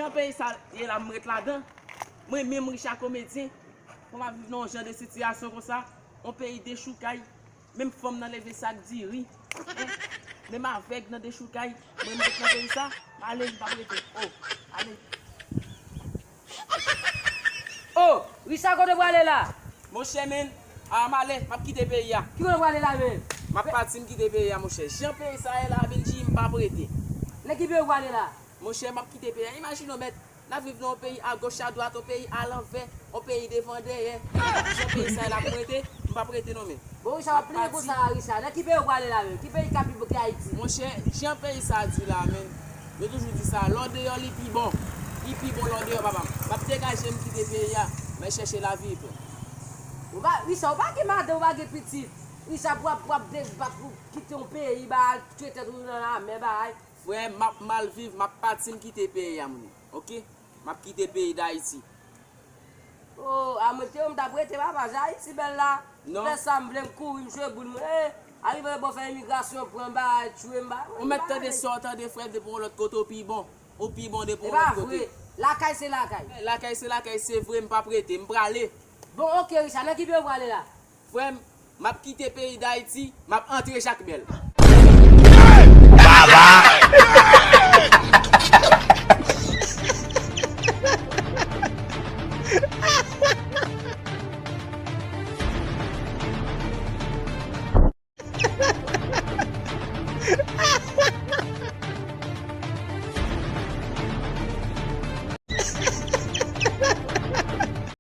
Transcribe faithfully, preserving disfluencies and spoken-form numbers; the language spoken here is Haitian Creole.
Nan peyi sa ye la, m ret ladan. Mwen menm, Richard komedyen, pou m ap viv nan yon jan de sitiyasyon konsa, yon peyi dechoukay, menm fanm nan leve sak diri, hein? Menm avèg nan dechoukay, mwen m ret nan peyi sa, m ale, m p ap rete. Oh, ale. Oh, Richard, kote w prale la? Monchè, men, a, m ale, m ap kite peyi a. Ki kote w prale la, men? M ap pati, m kite peyi a, monchè. Jan peyi sa ye la, Benji, m p ap rete. Nan ki peyi w prale la? Monchè, m ap kite peyi a. Imajine w, mèt, n ap viv nan yon peyi agoch, adwat, yon peyi alanvè, yon peyi devan dèyè. Jan peyi sa ye la, pou m rete, m p ap rete non, men. Bon, Richard, w ap plenyen konsa, Richard. Nan ki peyi w prale la, menm? Ki peyi k ap pi bon ke Ayiti? Monchè, jan peyi sa di la, menm, yo toujou di sa, lè w deyò, li pi bon. Li pi bon lè w deyò, papa m. M ap degaje m kite peyi a, m al chèche lavi pi. Ou pa, Richard, ou pa gen madanm, ou pa gen pitit. Richard, pou w ap, pou w ap de-, pou w kite yon peyi, ba, al tchwe tèt ou nan lamè, bay. Frè, m ap mal viv, m ap pati, m kite peyi a, moun. Oke? M ap kite peyi Dayiti. Oh, a mwen te yo, m t ap rete, papa, jan Ayiti bèl la. Non. Fè sa m vle, m kouri, m jwe boul mwen. Eh, arive bò fè imigrasyon, pran m, ba, tchwe m, ba. Ou mèt tande sa w tande, frè, depi yon lòt kote, ou pi bon. Ou pi bon depi yon lòt kote. E pa vre. Lakay se lakay. Lakay se lakay, se vre, m p ap rete, m prale. Bon, oke, Richard, nan ki peyi w prale la? Frè m, m ap kite peyi Dayiti, m ap antre Jakmèl. Baba!